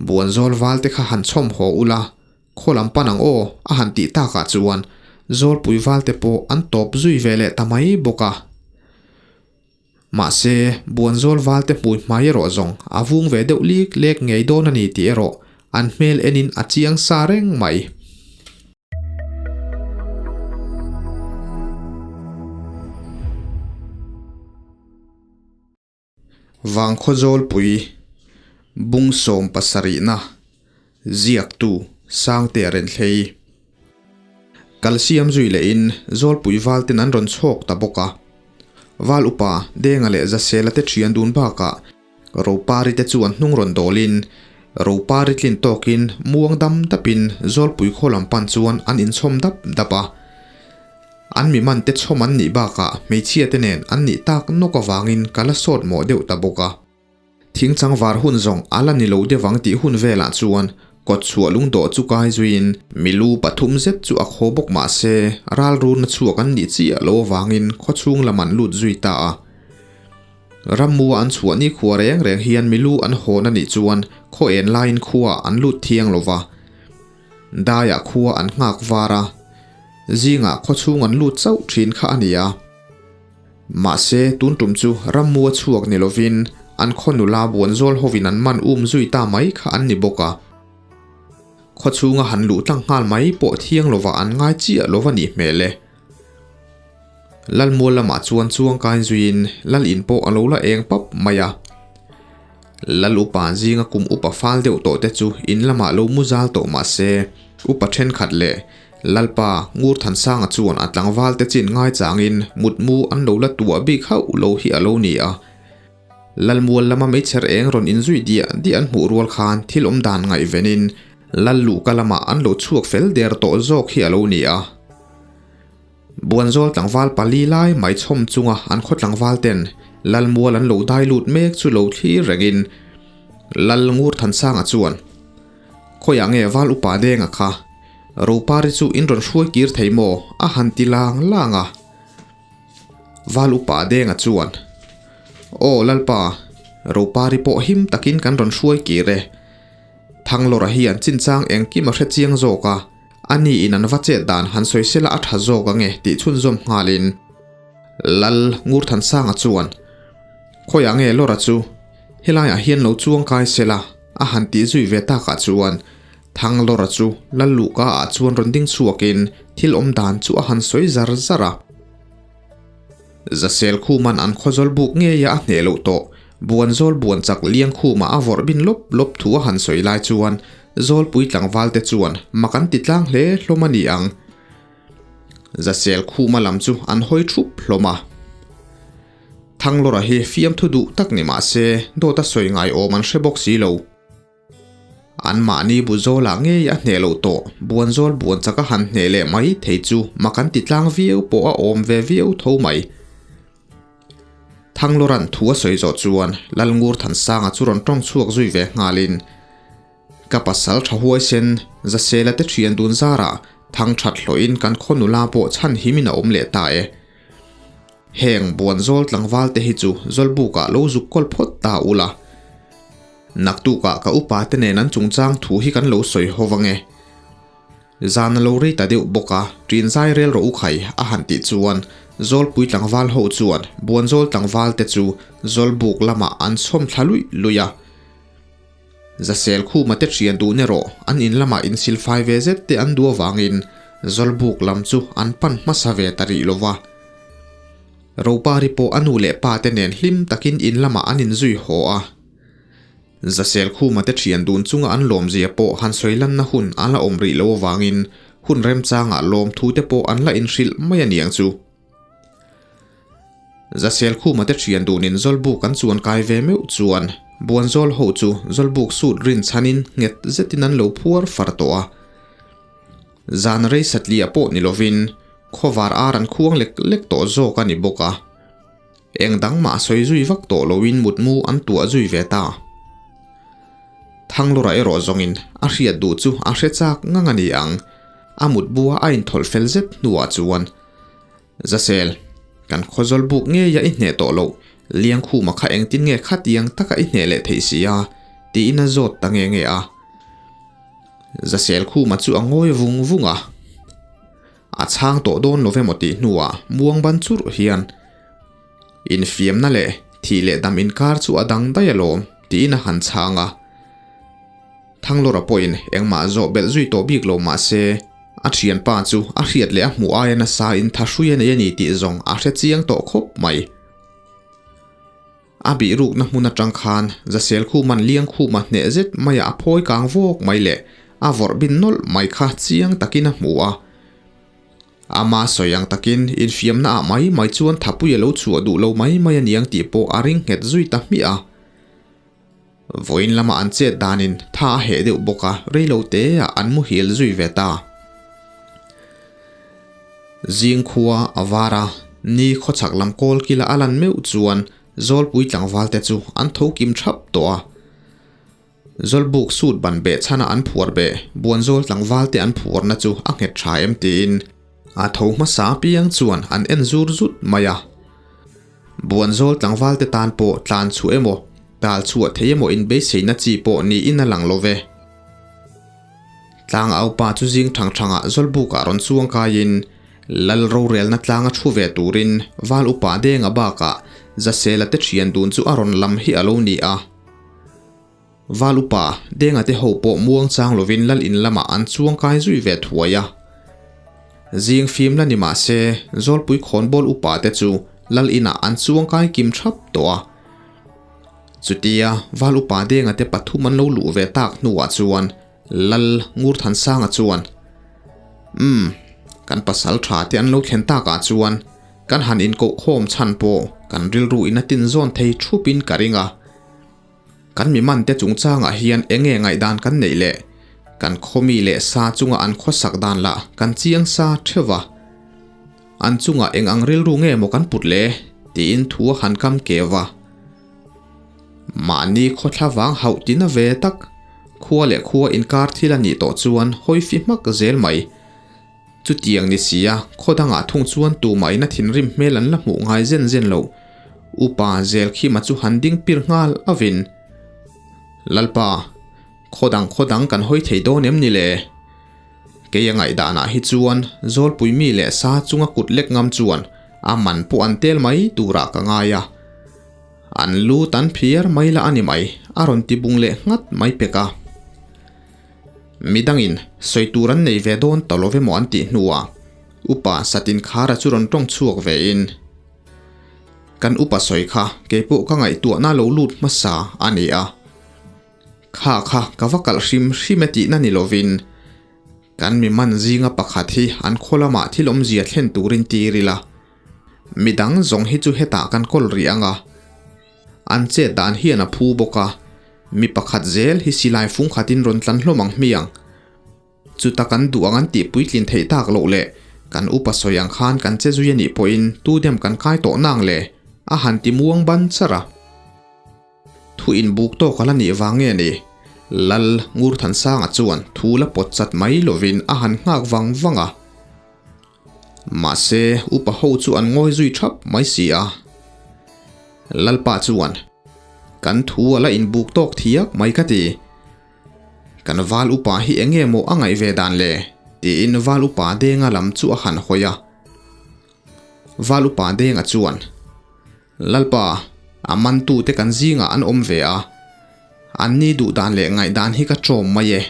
Buanzawl val te kha han chhawm haw ula, khaw lam pan ang aw a han tih takah chuan Zawlpui val te pawh an tawp zui ve leh ta mai bawk a. Mahse, Buanzawl val te hmui hmai erawh zawng a vung ve deuh lik lek ngei dawn a ni tih erawh an hmel enin a chiang sa reng mai. Vangkhaw Zawlpui, Bung sawmpasarihna, Ziaktu, Sangtea Renthlei. Kalsiam zui lehin Zawlpui valten an rawn chhawk ta bawk a. Val upa Denga leh Zasela te thian dun bakah Ropari te chu an hnung rawn dawlin Ropari tlin tawkin muang dam dapin Zawlpui khaw lam pan chuan an inchhawm dap dap a. An mi man te chhawm an nih bakah hmeichhia te nen an nih tak nawk avangin ka la sawt mawh deuh ta bawk a. Thing changvar hun zawng a la ni lo deuh ang tih hun velah chuan kawt chhuah lungdawh chu kai zuiin milu pathum zet chu a khaw bawk mah se ral rurna chhuak an nih chiah lo avangin khawchhung lam an lut zui ta a. Rammua an chhuah ni khua reng reng hian milu an hawn a nih chuan khaw en laiin khuaah an lut thiang lo va. Daiah khua an nghak var a, zingah khawchhung an lut chauh thin kha a ni a. Mahse, tun tum chu rammua chhuak ni lovin an khaw nula buanzawl hovin an man um zui ta mai kha an ni bawk a. Khawchhunga han luh tlang nghal mai pawh thiang lovah an ngai chiah lo va nih hmel e. Lalmual lamah chuan chuang kai zuiin lal in pawh a lo la eng pap mai a. Lal upa zinga kum upa fal deuh tawh te chu in lamah lo mu zal tawh mah se, upa thenkhat leh Lalpa Ngurthansanga chuan a tlangval te chin ngaichangin mutmu an lo la tuah bik hauh lo hi a lo ni a. Lalmual lama meichher eng rawn inzui diah diah an hmuh rual khan thil awm dan ngaihvenin Lal luhka lamah an lo chhuak fel der tawh zawk hi a lo ni a. Buanzawl tlangval pali lai mai chhawm chunga an khaw tlangval ten Lalmual an lo dai lut mek chu lo thlir rengin Lal Ngurthansanga chuan, Khawiah nge val upa denga kha? Ropari chu in rawn hruai kir thei maw? a han ti lang lang a. Val upa denga chuan, Aw Lalpa, Ropari pawh him takin kan rawn hruai kir e. Thanglawra hian chinchang engkim a hre chiang zawk a, a ni in an va chet dan han sawi sela a tha zawk ange tih chhunzawm nghalin Lal Ngurthansanga chuan, Khawiah nge Lawra chu helaiah hian lo chuang kai sela a han tih zui ve takah chuan Thanglawra chu Lal luhka ah chuan rawn ding chhuakin thil awm dan chu a han sawi zar zar a. Zasel khuman an khawzawl buk ngeia a hneh loh tawh, Buanzawl buan chak liang khumah a vawrh bin lawp lawp thu a han sawi lai chuan Zawlpui tlangval te chuan mak an ti tlang hle hlawm a ni ang. Zasel khuma lam chu an hawi thup hlawm a. Thanglawra hi fiamthu duh tak ni mah se dawt a sawi ngai awm an hre bawk si lo. Anmahni bu zawlah ngei a hneh loh tawh, buanzawl buan chak a han hneh leh mai thei chu mak an ti tlang viau pawh a awm ve viau tho mai. Thanglawra'n thu a sawi zawh chuan Lalngur Thansanga chu rawn tawng chhuak zui ve nghalin, Ka pasal tha huaisen, Zasela te thian dun zarah thang that hlawhin kan khaw nula pawh chhan himin a awm leh ta e. Heng buanzawl tlangval te hi chu Zawlbukah lo zuk kawl phawt ta ula. Naktukah ka upa te nen an chungchang thu hi kan lo sawi ho vang e. Zan a lo rei ta deuh bawk a, ṭin zai rel rawh u khai a han tih chuan Zawlpui tlangval ho chuan Buanzawl tlangval te chu Zawlbuk lamah an chhawm thla luih luih a. Zasel khuma te ṭhian duh erawh an in lamah insilfai ve zet te an duh avangin Zawlbuk lam chu an pan hmasa ve ta rih lo va. Ropari pawh a nu leh pa te nen hlim takin in lamah an inzui haw a. Zasel khuma te ṭhian dun chunga an lawmzia pawh han sawi lanna hun an la awm rih lo avangin hun remchangah lawmthu te pawh an la inhrilh mai a niang chu. Zasel khuma te ṭhian dunin Zawlbuk an chuan kai ve meuh chuan Buanzawl ho chu Zawlbuk sut rin chhanin nghet zetin an lo phuar far tawh a. Zan rei satliah pawh ni lovin khawvar ar an khuang lek lek tawh zawk a ni bawk a. Eng dang mah sawi zui vak tawh loin mutmu an tuah zui ve ta. Thanglura erawh zawngin a hriat duh chu a hre chak ngang a ni ang. A mutbua a inthawlh fel zet hnuah chuan Zasel, kan khawzawl buk ngeia i hneh tawh loh, Liangkhuma kha engtin nge khatiang taka i hneh leh theih si a? Tiin a zawt ta nge nge a. Zasel Khuma chu a ngawi vung vung a. A chhang tawh dawn lo emaw tih hnuah muang ban churh hian infiamna leh thih leh dam inkar chu a dang daih alawm tiin a han chhang a. Thanglawra pawhin engmah zawh belh zui tawh bik lo mah se a thianpa chu a hriat leh a hmuh aia nasa in thahrui a nei a ni tih zawng a hre chiang tawh khawp mai. A bih rukna hmun atang khan Zasel Khuman Liangkhuma hneh zet maia a phawi kang vawk mai leh a vawrh bin nawlh mai kha chiang takin a hmu a. Ama sawi ang takin infiamna ah mai mai chuan thapui a lo chhuah duh lo mai mai a niang tih pawh a ring nghet zui ta hmiah a. Vawiin lama an chet danin tha a heh deuh bawk a, reilo te ah an muhil zui ve ta. Zing khua a var a, ni khawchhak lam kawl kila a lan meuh chuan Zawlpui tlangval te chu an tho kim thap tawh a. Zawlbuk sut ban beh chhana an phuar beh Buanzawl tlangval te an phuarna chu a nghet tha em tiin a tho hmasa apiang chuan an en zur zut mai a. Buanzawl tlangval te tan pawh tlan chhuah emaw, tal chhuah thei emaw inbeiseina chi pawh niin a lang lo ve. Tlang aupa chu zing thang thangah Zawlbukah rawn chuang kaiin Lal rorelna tlanga thu ve turin Val upa Denga bakah Zasela te thian dun chu a rawn lam hi a lo ni a. Val upa Denga te ho pawh muang chang lovin Lal in lamah an chuang kai zui ve thuai a. Zing fim la ni mah se Zawlpui khawnbawl upa te chu Lal inah an chuang kai kim thap tawh a. Chutia Val upa Denga te pathum an lo luh ve tak hnuah chuan Lal Ngurthansanga chuan, Umm, kan pasal tha te an lo thlen takah chuan kan han inkohkhawm chhan pawh kan rilru in a tinzawn thei thupin ka ring a. Kan mi man te chungchangah hian enge ngaihdan kan neih leh kan khawmi leh sa chunga an khawsak dan lah kan chiang sa theuh va. An chungah eng ang rilru nge maw kan put le? tiin thu a han kam keu va. Mahni khawthla vang hauh tina ve tak, khua leh khua inkar thil a nih tawh chuan hawi fi hmak zel mai. Chutiang ni sia, khaw dangah thung chuan tumah ina thinrim hmel an la hmuh ngai zen zen lo. Upa Zelkhima chu han ding pir nghal avin, Lalpa, khaw dang khaw dang kan hawi thei dawn em ni le? Kei a ngaihdanah hi chuan Zawlpui mi leh sa chunga kut lek ngam chuan a man pawh an tel mai turah ka ngai a. An lu tan phiar mai la a ni mai, a rawn ti bung leh nghat mai pek a. Midangin sawi tur an nei ve dawn ta lo emaw an tih hnuah Upa Satinkhara chu rawn tawng chhuak vein, Kan upa sawi kha keipawh ka ngaihtuahna lo lut hmasa a ni a. Kha kha ka va kalh hrim hrim e tihna ni lovin kan mi man zinga pakhat hi an khaw lamah thil awmzia thlen turin tir ila, midang zawng hi chu hetah kan kawl rih ang a, an chet dan hian a phu bawk a, mi pakhat zel hi silai fung khatin rawn tlan hlawm ang hmiang. Chuta kan duh ang an tih puitlin theih tak loh leh kan upa sawi ang khan kan che zui a nih pawhin tu dem kan kai tawh nang le? a han ti muang ban char a. Thu inbuk tawk a la nih vang nge ni? Lal Ngurthansanga chuan thu la pawt chat mai lovin a han nghak vang vang a. Mahse, upa ho chu an ngawi zui thap mai si a. Lalpa chuan, Kan thu a la inbuk tawk thiak mai ka ti. Kan val upa hi eng nge maw a ngaih ve dan le? tiin val upa Denga lam chu a han hawi a. Val upa Denga chuan, Lalpa, a mantute kan zingah an awm ve a, anni duhdan leh ngaihdan hi ka ṭawm mai e.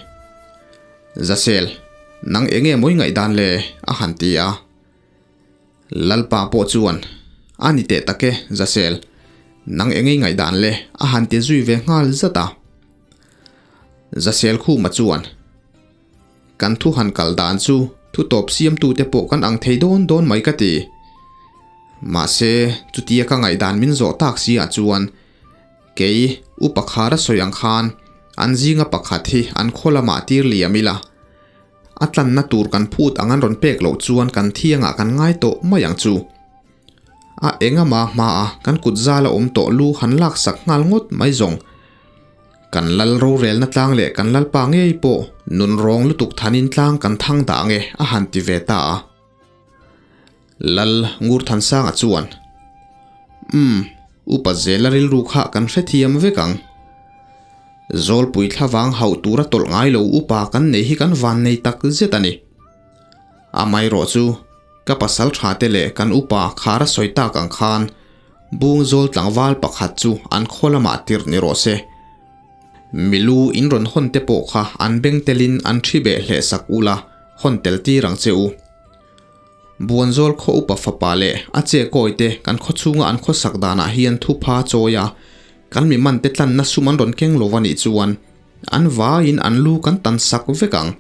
Zasel, nang enge mawi ngaihdan le? a han ti a. Lalpa pawh chuan, A ni teh tak e, Zasel, nang enge i ngaihdan le? a han ti zui ve nghal zat a. Zasel Khuma chuan, Kan thu han kal dan chu thu tawp siamtute pawh kan ang thei dawn dawn mai ka ti. Mahse, chutia ka ngaihdan min zawh tak si ah chuan kei Upa Khara sawi ang khan an zinga pakhat hi an khaw lamah tir liam ila, a tlanna tur kan phut ang an rawn pek loh chuan kan thiangah kan ngai tawh mai ang chu. A engama hmaa kan kut zala awm tawh lu han laksak nghal ngawt mai zawng. Kan lal rorelna tlang leh kan lalpa ngei pawh nun rawng lutuk thanin tlang kan thang dah ange a han ti ve ta a. Lal Ngurthansanga chuan, Umm, Upa Zela rilru kha kan hrethiam vek ang. Zawlpui thlavang hauh tura tawlh ngai lo upa kan nei hi kan van nei tak zet a ni. Amaherawh chu, ka pasal tha te leh kan upa khar a sawi tak ang khan bung zawl tlangval pakhat chu an khaw lamah tirh ni rawh se. Milu in rawn hawn te pawh kha an beng telin an thi beh hleh sak ula hawn tel tir ang che u. Buanzawl khaw upa fapa leh a che kawi te kan khaw chhunga an khawsak danah hian thupha chawi a, kan mi man te tlanna sum an rawn keng lo a nih chuan an vaiin an lu kan tan sak vek ang.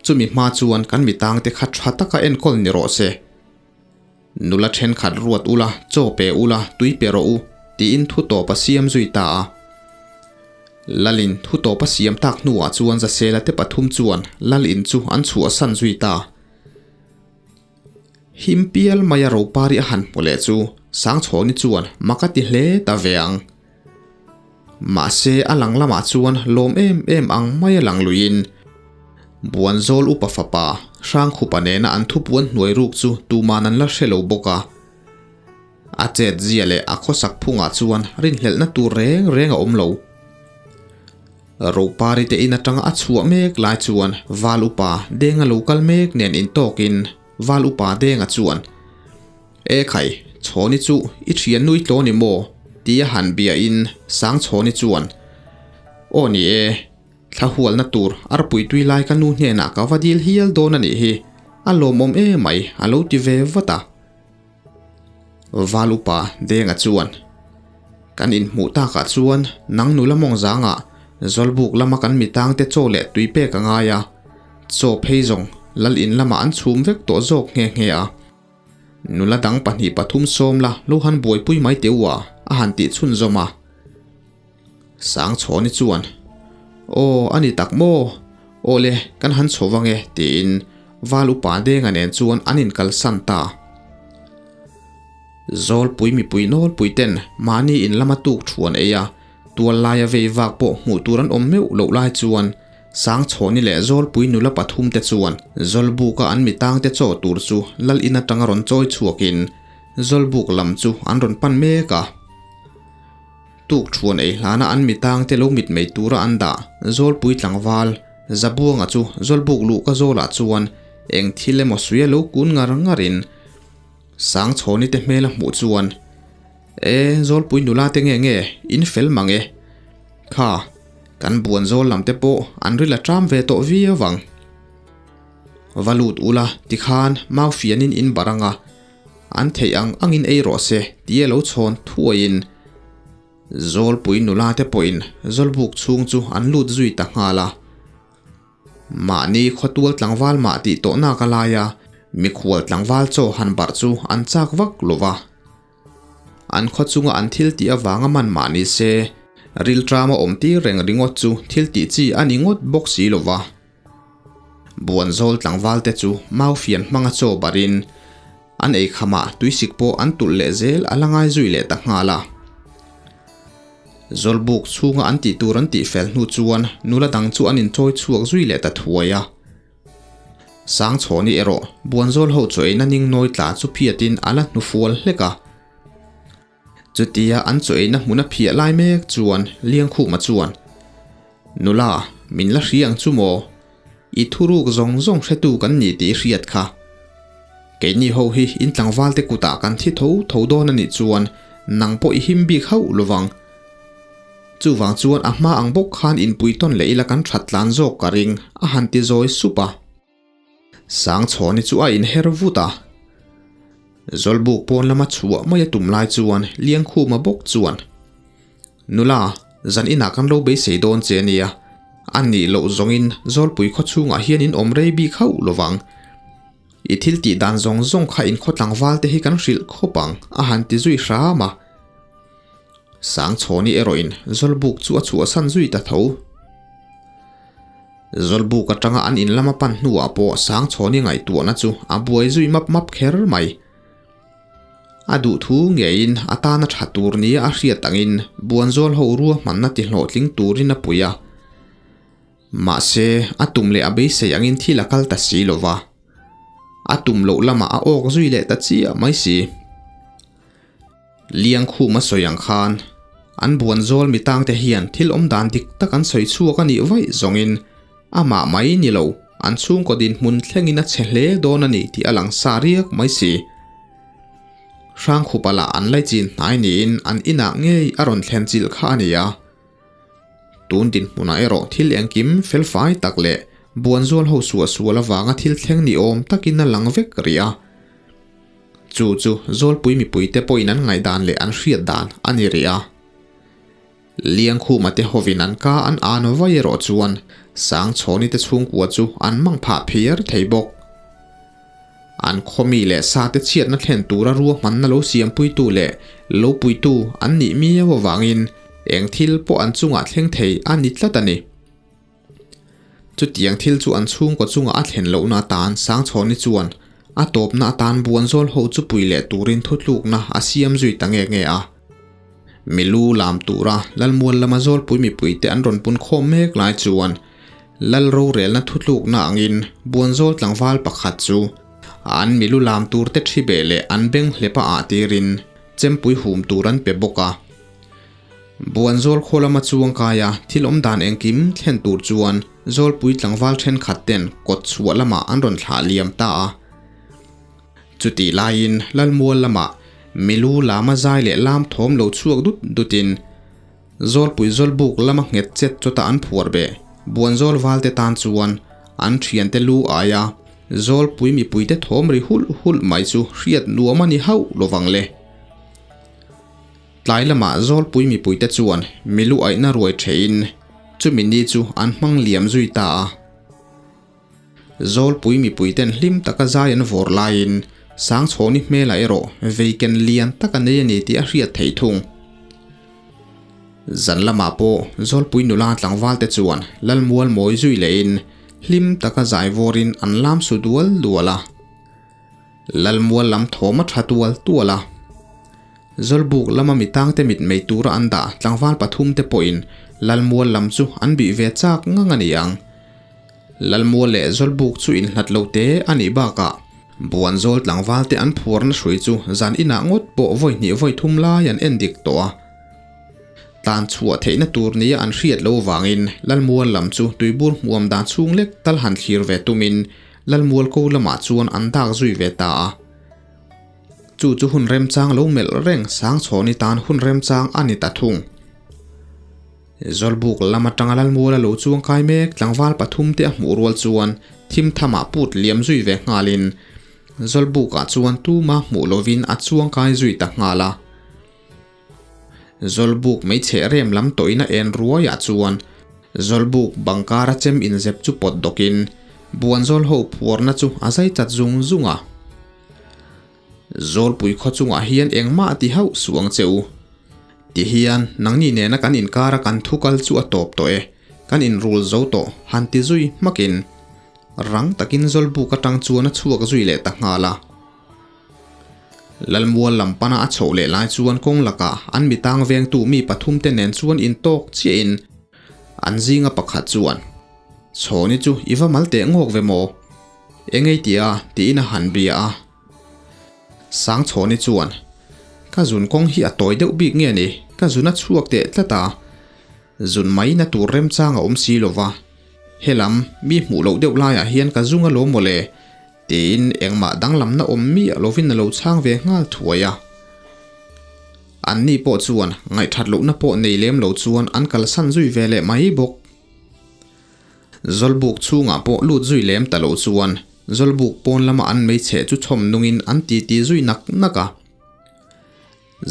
Chumi hma chuan kan mi tang te kha tha taka enkawl ni rawh se. Nula thenkhat ruat ula, chaw pe ula, tui pe rawh u, tiin thu tawp a siam zui ta a. Lalin thu tawp a siam tak hnuah chuan Zasela te pathum chuan Lalin chu an chhuahsan zui ta. Him pial maia Ropari a han hmu leh chu Sangchhawni chuan mak a ti hle ta ve ang. Mahse a lang lamah chuan lawm em em ang maia lang luiin Buanzawl upa fapa Hrangkhupa nena an thupuan hnuai ruk chu tuman an la hre lo bawk a. A chet zia leh a khawsak phungah chuan rinhlelhna tur reng reng a awm lo. Ropari te in atanga a chhuah mek lai chuan Val upa Denga lo kal mek nen intawkin Val upa Denga chuan, E khai, Chhawni chu i thian nui tlaw ni maw? tia han biain Sangchhawni chuan, Aw ni e, thla hualna tur arpui tui lai ka nu hnenah ka va dil hial dawn a nih hi, a lawmawm emai a lo ti ve vat a. Val upa Denga chuan, Kan inhmuh takah chuan nang nula mawng zangah Zawlbuk lama kan mitangte chaw leh tui pek a ngai a, chaw phei zawng lal in lamah an chhum vek tawh zawk nghe nghe a. Nula dang pahnih pathum sawm la lo han buaipui mai teh u a, a han tih chhunzawm a. Sangchhawni chuan, Aw, a ni tak maw? Aw le, kan han chho vang e, tiin Val upa Denga nen chuan an inkalsan ta. Zawlpui mipui nawlpui ten mahni in lama tuk thuan ei a, tual laia vei vak pawh hmuh tur an awm meuh loh lai chuan Sangchhawni leh Zawlpui nula pathum te chuan Zawlbuka an mitangte chaw tur chu lal in atanga rawn chawi chhuakin Zawlbuk lam chu an rawn pan mek a. Tuk thuan ei hlana an mitangte lo mitmei tura an dah Zawlpui tlangval Zabuanga chu Zawlbuk luhka zawlah chuan eng thil emaw suia lo kun ngar ngarin Sangchhawni te hmel a hmuh chuan E, Zawlpui nula te nge nge, in fel mang e. Kha, kan buan zawl lam te pawh an ril a ṭam ve tawh viau ang. Va lut ula tikhan mau fianin in barh anga an theih ang angin ei rawh se tia lo chhawn thuaiin Zawlpui nula te pawhin Zawlbuk chhung chu an lut zui ta nghal a. Mahni khawtual tlangval mah tih tawh nak a lai a, mikhual tlangval chaw han barh chu an chak vak lo va. An khaw chunga an thil tih avanga man mah ni se, rilṭama awm tir reng ringawt chu thil tih chi a ni ngawt bawk si lo va. Buanzawl tlangval te chu mau fian hmanga chaw barin an ei khamah tuisik pawh an tulh leh zel a la ngai zui leh ta nghal a. Zawlbuk chhunga an tih tur an tih fel hnu chuan nula dang chu an inchawi chhuak zui leh ta thuai a. Sangchhawni erawh Buanzawl ho chaw eina ning nawi tla chu phiatin a la hnufual hlek a. Chutia an chaw eina hmun a phiah lai mek chuan Liangkhuma chuan, Nula, min la hria ang chu maw? I thuruk zawng zawng hretu kan ni tih i hriat kha. Keini ho hi in tlangvalte kutah kan thi tho tho dawn a nih chuan nang pawh i him bik hauh lovang. Chuvang chuan a hma ang bawk khan inpui tawn leh ila kan that tlan zawk ka ring, a han ti zawi sup a. Sangchhawni chu a inher vut a. Zawlbuk pawn lama chhuah mai a tum lai chuan Liangkhuma bawk chuan, Nula, zan inah kan lo beisei dawn che nia. A nih loh zawngin Zawlpui khaw chhungah hian in awm rei bik hauh lovang. I thil tih dan zawng zawng kha in khaw tlangval te hi kan hrilh khawp ang, a han ti zui hram a. Sangchhawni erawhin Zawlbuk chu a chhuahsan zui ta tho. Zawlbuk atanga an in lama pan hnuah pawh Sangchhawni ngaihtuahna chu a buai zui map map kher mai. A duhthu ngeiin a tana tha tur nia a hriat angin Buanzawl ho ruahmanna ti hlawhtling turin a pui a. Mahse, a tum leh a beisei angin thil a kal ta si lo va. A tum loh lamah a awk zui leh ta chiah mai si. Liangkhum a sawi ang khan. An buan zawl mi tangte hian thil awm dan dik tak an sawi chhuak a nih vaih zawngin amah mai ni lo, an chhungkaw dinhmun thlengin a chhe hle dawn a ni tih a lang sa riak mai si. Hrangkhupa lah an laichin hnai niin an inah ngei a rawn thlen chilh kha a ni a. Tun dinhmunah erawh thil engkim felfai tak leh buanzual ho suahsual avanga thil thleng ni awm takin a lang vek rih a. Chu chu Zawlpui mipuite pawhin an ngaihdan leh an hriat dan a ni rih a. Liangkhuma te hovin an ka an an vai erawh chuan Sangchhawni te chhungkua chu an mang phah phiar thei bawk. An khawmi leh sa te chhiatna thlen tura ruahmanna lo siampuitu leh lo puitu an nih miau avangin eng thil pawh an chungah thleng thei a ni tlat a ni. Chutiang thil chu an chhungkaw chunga a thlen lohna atan Sangchhawni chuan a tawpna atan buanzawl ho chu pui leh turin thutlukna a siam zui ta nge nge a. Milu lam tura Lalmual lama zawlpui mipuite an rawn pun khawm mek lai chuan Lal rorelna thutlukna angin buanzawl tlangval pakhat chu an milu lam turte thi beh leh an beng hlepa ah tirin chempui hum tur an pe bawk a. Buanzawl khaw lama chuang kaia thil awm dan engkim thlen tur chuan Zawlpui tlangval thenkhat ten kawt chhuah lamah an rawn thlah liam ta a. Chutih laiin Lalmual lamah milu lama zai leh lam thawm lo chhuak dut dutin Zawlpui Zawlbuk lama nghet chet chawta an phuar beh Buanzawl valte tan chuan an thiante lu aia Zawlpui mipuite thawm ri hulh hulh mai chu hriat nuam a ni hauh lovang le. Tlai lamah Zawlpui mipuite chuan milu aihna ruai theihin chumi ni chu an hmang liam zui ta a. Zawlpui mipuiten hlim taka zai an vawr laiin Sangchhawni hmelah erawh veiken lian tak a nei a ni tih a hriat theih thung. Zan lamah pawh Zawlpui nula tlangvalte chuan Lalmual mawi zui lehin hlim taka zai vawrin an lam su dual dual a. Lalmual lam thawm a tha tual tual a. Zawlbuk lama mi tangte mit mei tura an dah tlangval pathumte pawhin Lalmual lam chu an bih ve chak ngang a ni ang. Lalmual leh Zawlbuk chu inhlat lo te a nih bakah Buanzawl tlangvalte an phuarna hrui chu zan inah ngawt pawh vawi hnih vawi thum lai an en dik tawh a. Tan chhuah theihna tur nia an hriat lo vangin Lalmual lam chu tuibur hmuam dan chhung lek tal han thlir ve tumin Lalmual ko lamah chuan an dak zui ve ta a. Chu chu hun remchang lo melh reng Sangchhawni tan hun remchang a ni ta thung. Zawlbuk lam atanga Lalmuala lo chuang kai mek tlangval pathumte a hmuh rual chuan thim thamah put liam zui ve nghalin Zawlbukah chuan tuma hmuh lovin a chuang kai zui ta nghal a. Zawlbuk hmeichhe rem lam tawhin a en ruaiah chuan Zawlbuk bangkara chem inzep chu pawt dawkin Buanzawl ho phuarna chu a zai chat zung zung a. Zawlpui khaw chungah hian engmah ti hauh suh ang che u. Ti hian nangni nena kan inkara kan thu kal chu a tawp tawh e, kan inrul zo tawh han ti zui hmakin rang takin Zawlbuk atang chuan a chhuak zui leh ta nghal a. Lalmual lam pana a chhoh leh lai chuan kawng lakah an mitang vengtu mi pathumte nen chuan intawk chiahin an zinga pakhat chuan, Chhawni chu i va mal teh ngawk ve maw? Engei tia tiin a han bia a. Sangchhawni chuan, Ka zun kawng hi a tawi deuh bik nge ni? Ka zun a chhuak teh tlat a. Zun mai na tur remchang a awm si lo va. Helam, mi hmuh loh deuh laiah hian ka zung alawm mawle. Tiin engmah danglamna awm miah lovin a lo chhang ve nghal thuai a. Anni pawh chuan ngaihthat lohna pawh nei lem lo chuan an kalsan zui ve leh mai bawk. Zawlbuk chhungah pawh lut zui lem ta lo chuan Zawlbuk pawn lama an hmeichhe chu chhawm nungin an titi zui nak nak a.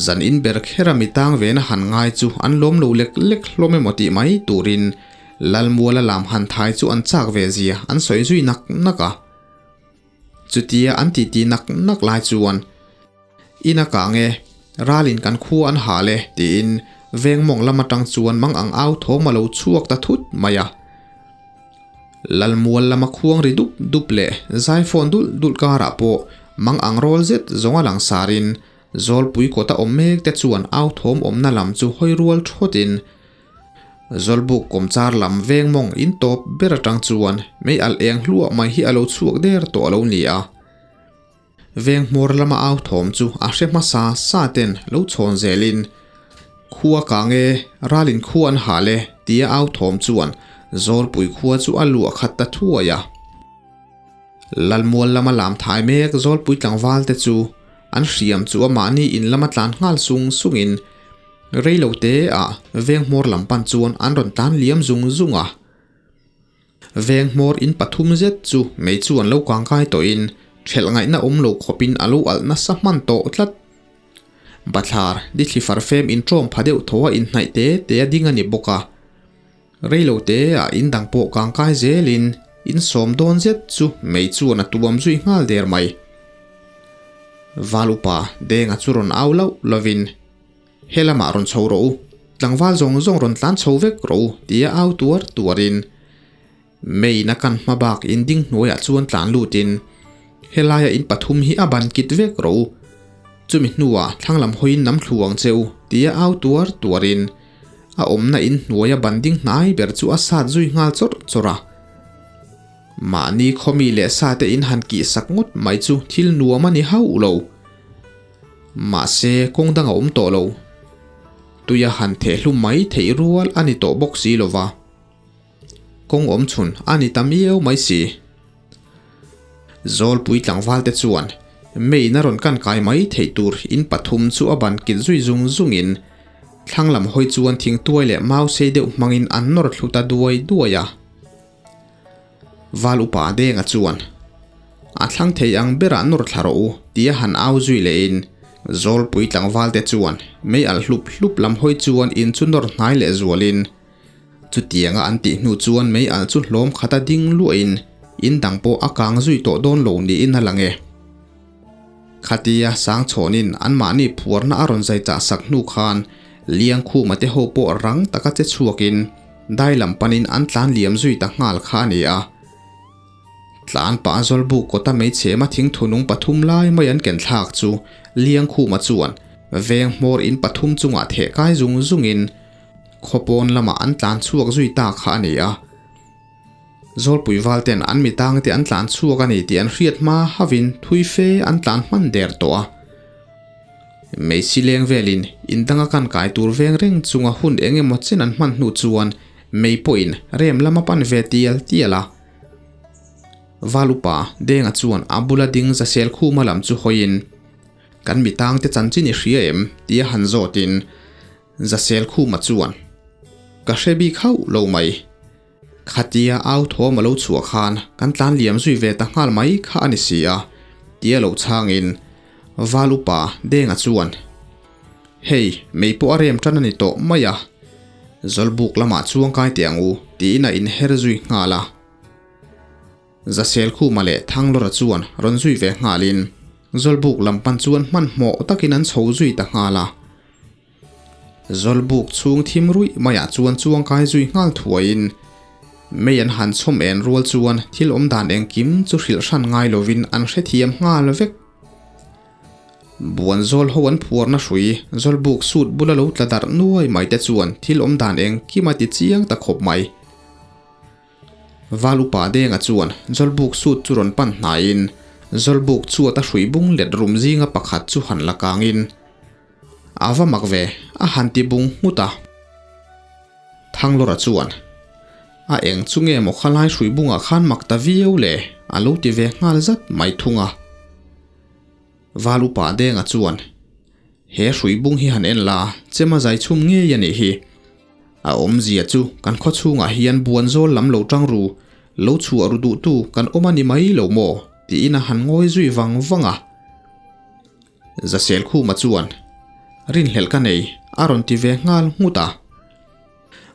Zan in ber khera mi tang vena han ngai chu an lawm lo lek lek hlawm emaw tih mai turin Lalmuala lam han thai chu an chak ve zia an sawi zui nak nak a. Chutia an titi nak nak lai chuan In a kang e, ralin kan khua an hal e tiin veng mawng lam atang chuan mang ang au thawm a lo chhuak ta thut mai a. Lalmual lama khuang ri dup dup leh zai fawn dulh dulh karah pawh mang ang rawl zet zawng a lang sarin Zawlpui kawta awm mek te chuan au thawm awmna lam chu hawi rual thawtin Zawlbuk kawmchar lam veng mawng in tawp ber atang chuan mei alh eng hluah mai hi a lo chhuak der tawh a lo ni a. Veng hmawr lama au thawm chu a hre hmasa sa ten lo chhawn zelin. Khua kang e, ralin khua an hal e, tia au thawm chuan Zawlpui khua chu a luah khat ta thuai a. Lalmual lama lam thai mek Zawlpui tlangval te chu an hriam chu a mahni in lama tlan nghal sung sungin reilo te ah veng hmawr lam pan chuan an rawn tlan liam zung zung a. Veng hmawr in pathum zet chu mei chu an lo kangkai tawhin ṭhelh ngaihna awm lo khawpin a lo alh nasa hman tawh tlat. Bathlar dithli farfem inṭawm pha deuh tho a inhnaih te te a ding a ni bawk a. Reilo te ah in dang pawh kangkai zelin in sawm dawn zet chu mei chuan a tuam zui nghal der mai. Val upa Denga chu rawn au lauh lovin. He lamah rawn chho rawh u, tlangval zawng zawng rawn tlan chho vek rawh u tia au tuar tuarin Main a kan hma bak in ding hnuaiah chuan tlan lutin helaia in pathum hi a ban kit vek rawh u, chumi hnuah thlang lam hawiin nam thlu ang che u tia au tuar tuarin a awmna in hnuaia ban ding hnai ber chu a sat zui nghal chawrh chawrh a. Mahni khawmi leh sate in han kih sak ngawt mai chu thil nuam a ni hauh lo. Mahse, kawng dang a awm tawh lo. Tuia han thehhlum mai theih rual a ni tawh bawk si lo va. Kawng awm chhun a ni ta miau mai si. Zawlpui tlangval te chuan Main a rawn kan kai mai theih tur in pathum chu a ban kit zui zung zungin thlang lam hawi chuan thingtuai leh mau sei deuh hmangin an nawr thlu ta duai duai a. Val upa Denga chuan, A thlang thei ang berah nawr thla rawh u, tia han au zui lehin Zawlpui tlangvalte chuan mei alh hlup hlup lam hawi chuan in chu nawr hnai leh zualin chutianga an tih hnu chuan mei alh chu hlawm khata ding luahin in dang pawh a kang zui tawh dawn lo niin a lang e. Khatia Sangchhawnin anmahni phuarna a rawn zai chah sak hnu khan Liangkhuma te ho pawh rang taka che chhuakin dai lam panin an tlan liam zui ta nghal kha a ni a. Tlan pah a Zawlbuk kawta meichhema thingthunung pathum lai mai an ken thlak chu Liangkhuma chuan veng hmawr in pathum chungah theh kai zung zungin khawpawn lamah an tlan chhuak zui ta kha a ni a. Zawlpui valten an mi tangte an tlan chhuak a ni tih an hriat hma havin thui fe an tlan hman der tawh a. Meisi leng velin in danga kan kai tur veng reng chunga hun eng emaw chen an hman hnu chuan mei pawhin rem lam a pan ve tial tial a. Val upa Denga chuan a bula ding Zasel Khuma lam chu hawiin, Kan mi tangte chanchin i hria em? tia han zawtin Zasel Khuma chuan, Ka hre bik hauh lo mai. Khatia au thawm a lo chhuah khan kan tlan liam zui ve ta nghal mai kha a ni si a, tia lo chhangin Val upa Denga chuan, Hei, mei pawh a rem tan a ni tawh mai a, Zawlbuk lamah chuang kai teh ang u, tiin a inher zui nghal a. Zaselkhuma leh Thanglawra chuan rawn zui ve nghalin Zawlbuk lam pan chuan hmanhmawh takin an chho zui ta nghal a. Zawlbuk chhung thim ruih maiah chuan chuangkai zui nghal thuaiin mei an han chhawm en rual chuan thil awm dan engkim chu hrilh hran ngai lovin an hrethiam nghal vek. Buan zawl ho an phuarna hrui Zawlbuk sut bula lo tla darh nuai mai te chuan thil awm dan engkim a ti chiang ta khawp mai. Val upa Denga chuan Zawlbuk sut chu rawn pan hnaiin Zawlbuk chuat a hrui bung let rum zinga pakhat chu han la kangin A va mak ve, a han ti bung nghut a. Thanglawra chuan, A eng chu nge maw khalai hrui bungah khan mak ta viau le, a lo ti ve nghal zat mai thung a. Val upa Denga chuan, He hrui bung hi han en la, chema zai chhum ngei a nih hi. A awmzia chu kan khaw chhungah hian buan zawl lam lo tang ru, lo chhuah ru duhtu kan awm a ni mai lo maw? tiin a han ngawi zui vang vang a. Zaselkhuma chuan, Rinhlelh ka nei, a rawn ti ve nghal nghut a.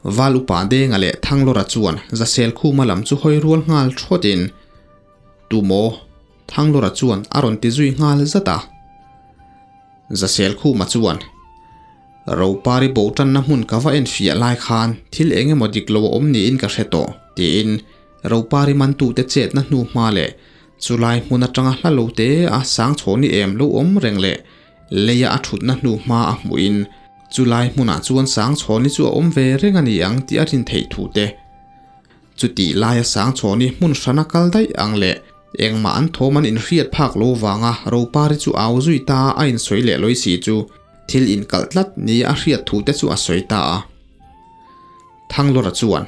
Val upa Denga leh Thanglawra chuan Zaselkhuma lam chu hawi rual nghal thawtin, Tu maw? Thanglawra chuan a rawn ti zui nghal zat a. Zaselkhuma chuan, Ropari bo tanna hmun ka va enfiah lai khan thil eng emaw dik lo a awm niin ka hre tawh, tiin Ropari mantute chetna hnu hma leh Chulai hmun atanga hla lo te a sang chhawni em lo awm reng leh leia a thutna hnu hma a hmuhin chulai hmunah chuan sang chhawni chu a awm ve reng a ni ang tih a rin theih thu te. Chutih laia sang chhawni hmun hrana kal daih ang leh engmah an thawm an inhriat phak lo vanga Ropari chu au zui ta a insawi leh lawi si chu. Thil inkalh tlat nia a hriat thu te chu a sawi ta a. Thanglawra chuan,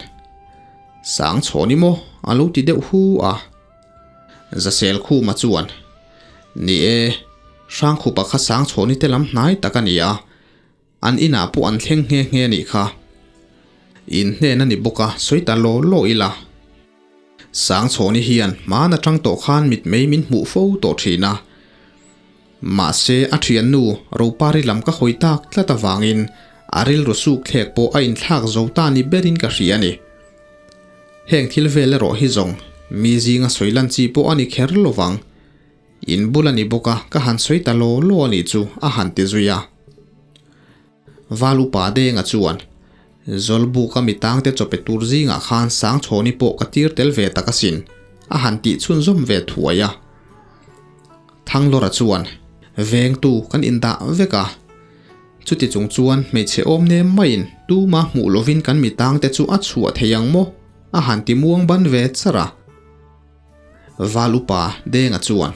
Sangchhawn i maw? a lo ti deuh hu a. Zaselkhuma chuan, Ni e, Hrangkhupa kha Sangchhawni te lam hnai tak a ni a, an inah pawh an thleng nghe nghe a nih kha. In hnen a ni bawk a, sawi ta law law ila. Sangchhawni hian hmaan atang tawh khan mitmei min hmuh fo tawh thin a. Mahse a thiannu Ropari lam ka hawi tak tlat avangin a rilru suk thlek pawh a inthlak zo ta ni berin ka hria a ni. Heng thil vel erawh hi zawng mi zinga sawi lan chi pawh a ni kher lo vang. In bul a ni bawk a, ka han sawi ta law law a nih chu a han ti zui a. Val upa Denga chuan, Zawlbuka mi tangte chawpe tur zingah khan Sangchhawni pawh ka tir tel ve tak asin, a han tih chhunzawm ve thuai a. Thanglawra chuan, Vengtu kan indah vek a. Chuti chung chuan hmeichhe awm nem maiin tuma hmuh lovin kan mi tangte chu a chhuah thei ang maw? a han ti muang ban ve char a. Val upa Denga chuan,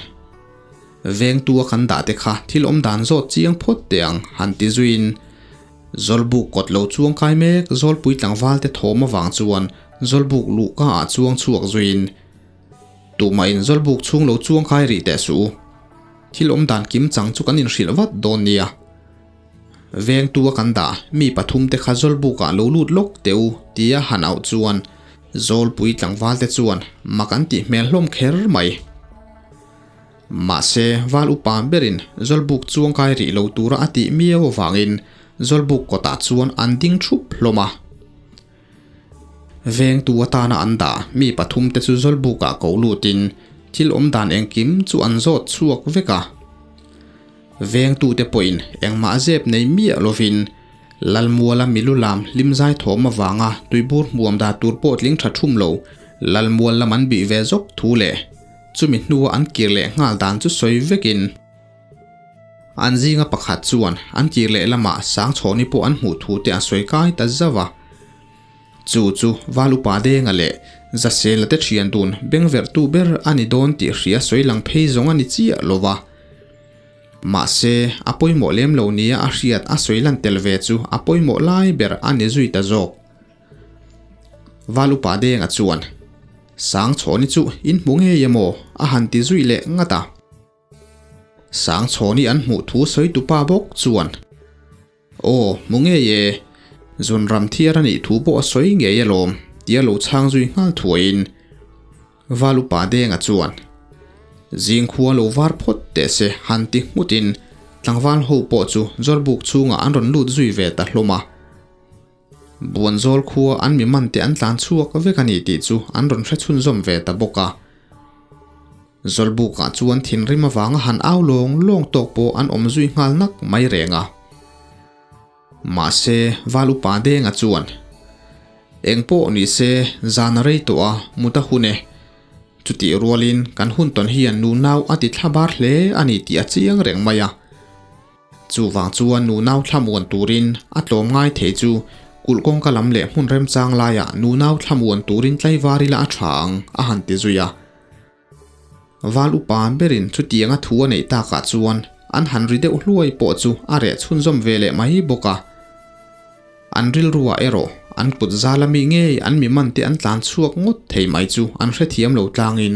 Vengtu a kan dah te kha thil awm dan zawt chiang phawt teh ang, han ti zuiin Zawlbuk kawt lo chuang kai mek Zawlpui tlangval te thawm avang chuan Zawlbuk luhka ah chuang chhuak zuiin, Tumah in Zawlbuk chhung lo chuang kai rih teh suh u. Thil awm dan kim chang chu kan inhrilh vat dawn nia. Vengtu a kan dah mi pathum te kha Zawlbuk ah lo lut lawk teh u tia han auh chuan Zawlpui tlangval te chuan mak an tih hmel hlawm kher mai. Mahse, val upa berin Zawlbuk chuangkai rih lo tura a tih miau avangin Zawlbuk kawtah chuan an ding thup hlawm a. Vengtu atana an dah mi pathum te chu Zawlbukah ko lutin thil awm dan engkim chu an zawt chhuak vek a. Vengtute pawhin engmah zep nei miah lovin Lalmuala milu lam hlimzai thawm avanga tuibur hmuam dah tur pawh tling tha thum lo Lalmual lam an bih ve zawk thu leh chumi hnua an kir leh nghal dan chu sawi vekin an zinga pakhat chuan an kir leh lamah Sangchhawni pawh an hmuh thu te a sawi kai ta zauh a. Chu chu Val Upa Denga leh Zasela te thian dun bengverhtu ber a ni dawn tih hria sawi lang phei zawng a ni chiah lo va. Mahse, a pawimawh lem lo nia a hriat a sawi lan tel ve chu a pawimawh lai ber a ni zui ta zawk. Val Upa Denga chuan, Sangchhawni chu in hmu ngei emaw? a han ti zui leh ngat a. Sangchhawni an hmuh thu sawi tupa bawk chuan, Aw, hmu ngei e, Zunram thiar a nih thu pawh a sawi ngei alawm, tia lo chhang zui nghal thuaiin Val Upa Denga chuan, Zingkhua lo var phawt teh se han ti nghutin tlangval ho pawh chu Zawlbuk chhungah an rawn lut zui ve ta hlawm a. Buanzawl khua an mi man te an tlan chhuak vek a ni tih chu an rawn hre chhunzawm ve ta bawk a. Zawlbukah chuan thinrim avanga han au lawng lawng tawk pawh an awm zui nghal nak mai reng a. Mahse, Val Upa Denga chuan, Eng pawh ni se, zan a rei tawh a, mut a hun e. Chutih rualin kan hun tawn hian nunau a ti thla bar hle a ni tih a chiang reng mai a. Chuvang chuan nunau thlamuan turin a tlawm ngai thei chu kulh kawngka lam leh hmun remchang laiah nunau thlamuan turin tlaivar ila a tha ang, a han ti zui a. Val upa berin chutianga thu a neih takah chuan an han ri deuh hluai pawh chu a reh chhunzawm ve leh mai bawk a. An rilruah erawh an kut zal ami ngei an mi man te an tlan chhuak ngawt thei mai chu an hrethiam lo tlangin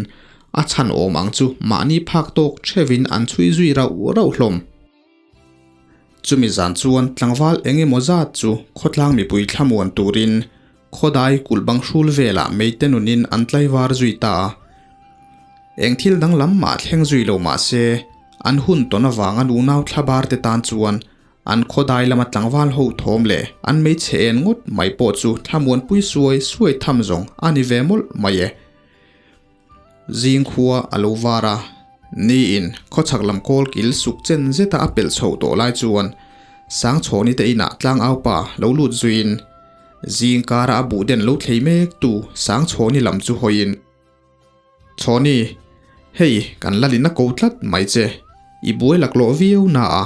a chhan awm ang chu mahni phak tawk thevin an chhui zui rauh rauh hlawm. Chumi zan chuan tlangval eng emaw zat chu khawtlang mipui thlamuan turin khawdai kulh bang hrul velah meite nunin an tlaivar zui ta a. Eng thil danglam mah thleng zui lo mah se an hun tawn avanga nunau thlabar te tan chuan An khawdai lama tlangval ho thawm leh an hmeichhe en ngawt mai pawh chu thlamuanpui suai suai tham zawng a ni ve mawlh mai e. Zing khua a lo var a, niin khawchhak lam kawl kil suk chen zeta a pelh chhoh tawh lai chuan Sangchhawni te inah tlangaupa lo lut zuiin zing kara a buh den lo thlei mek tu Sangchhawni lam chu hawiin, Chhawni, hei kan Lalin a ko tlat mai che, i buai laklawh viau na a,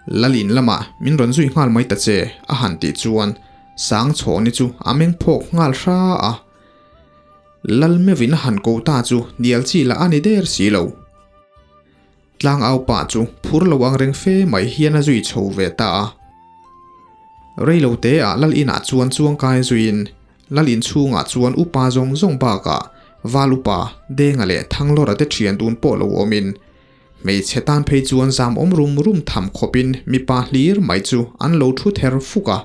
Lalin lamah min rawn zui nghal mai ta che a han tih chuan Sangchhawni chu a meng phawk nghal hra a. Lal meuhin a han ko ta chu hnial chi lah a ni der si lo. Tlangau pa chu phur lo ang reng fe mai hian a zui chho ve ta a. Rei lo te ah lal inah chuan chuangkai zuiin lal inchhungah chuan upa zawng zawng bakah Val upa Denga leh Thanglawra te thian dun pawh lo awmin hmeichhe tan phei chuan zam awm rum rum tham khawpin mipa hlir mai chu an lo thu ther fuk a.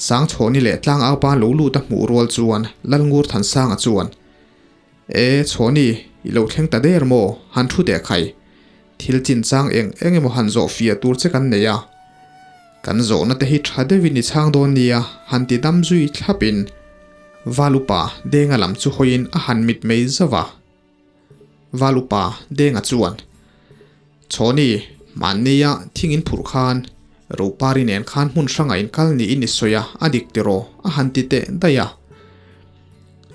Sangchhawni leh Tlangau pa lo lut a hmuh rual chuan Lalngur Thansanga chuan E, Chhawni, i lo thleng ta der maw? Han thu teh khai. Thil chinchang eng eng emaw han zawh fiah tur che kan nei a. Kan zawhna te hi tha deuhin i chhang dawn nia, han ti dam zui thlapin Val upa Denga lam chu hawiin a han mit mei zauh a. Val upa Denga chuan, Chhawni, mahnia thing in phurh khan Ropari nen khan hmun hrangah in kal niin i sawi a, a dik tiraw? a han ti teh daih a.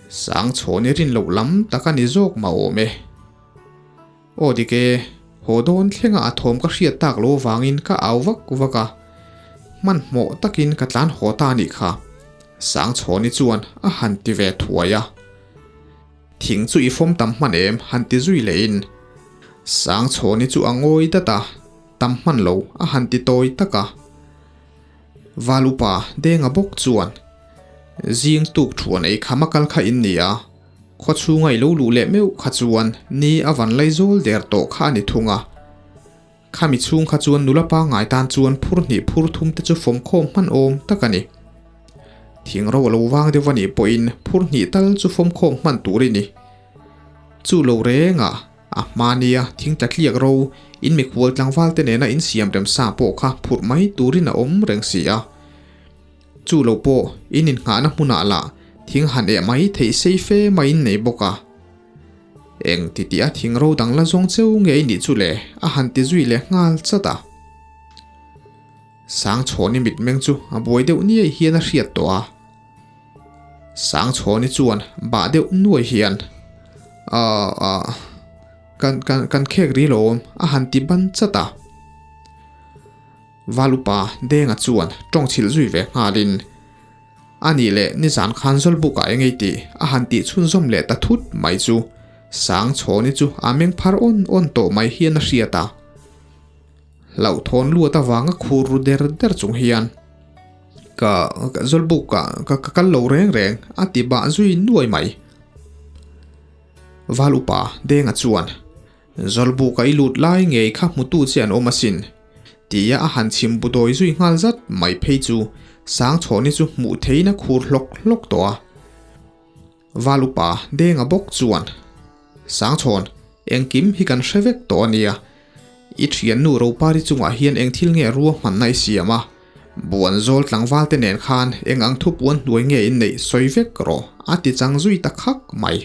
Sangchhawni rin loh lam tak a ni zawk mah awm e. Aw dik e, haw dawn thlenga a thawm ka hriat tak lo vangin ka au vak vak a, hmanhmawh takin ka tlan haw ta anih kha, Sangchhawni chuan a han ti ve thuai a. Thing chu i fawm tam hman em? han ti zui lehin Sangchhawni chu a ngawi dat a, tam hman lo a han ti tawi tak a. Val upa Denga bawk chuan, Zing tuk thuan ei kham a kal kha in ni a, khaw chhunga i lo luh leh meuh kha chuan ni a van lai zawl der tawh kha a ni thung a. Khami chhung kha chuan nula pangngai tan chuan phur hnih phur thum te chu fawm khawm hman awm tak a ni. Thing ro a lo vang deuh a nih pawhin phur hnih tal chu fawm khawm hman tur i ni. Chu lo reng a, a hma nia thing tla tliak ro in mikhual tlangval te nena in siam rem sa pawh kha phurh mai turin a awm reng si a. Chu lo pawh in innghahna hmunah lah thing han eh mai theih sei fe mai in nei bawk a. Eng ti tih a thing ro dang la zawng cheu nge i nih chu le a han ti zui leh nghal chat a. Sangchhawni mitmeng chu a buai deuh niai hian a hriat tawh a. Sangchhawni chuan bah deuh nuai hian Ahh ahh kan kan kan khek ri lo awm a han ti ban chat a. Valupa Denga chuan tawng chhilh zui ve nghalin A nih leh nizan khan Zawlbuk ah engei tih a han tih chhunzawm leh ta thut mai chu Sangchhawni chu a meng phar awn awn tawh mai hian a hriat a. Hlauhthawn luat avanga khur ru der der chung hian Ka Zawlbuk ah ka kal lo reng reng a ti bah zui nuai mai. Val upa Denga chuan Zawlbuk a i lut lai ngei kha hmutu che an awm asin tia a han chhim bu dawi zui nghal zat mai phei chu Sangchhawni chu hmuh theiin a khur hlawk hlawk tawh a. Val upa Denga bawk chuan, Sangchhawn, engkim hi kan hre vek tawh a nia. I thiannu Ropari chungah hian eng thil nge ruahmanna i siam a? Buanzawl tlangvalte nen khan eng ang thupuan hnuai nge in neih sawi vek rawh a ti chang zui ta khak mai.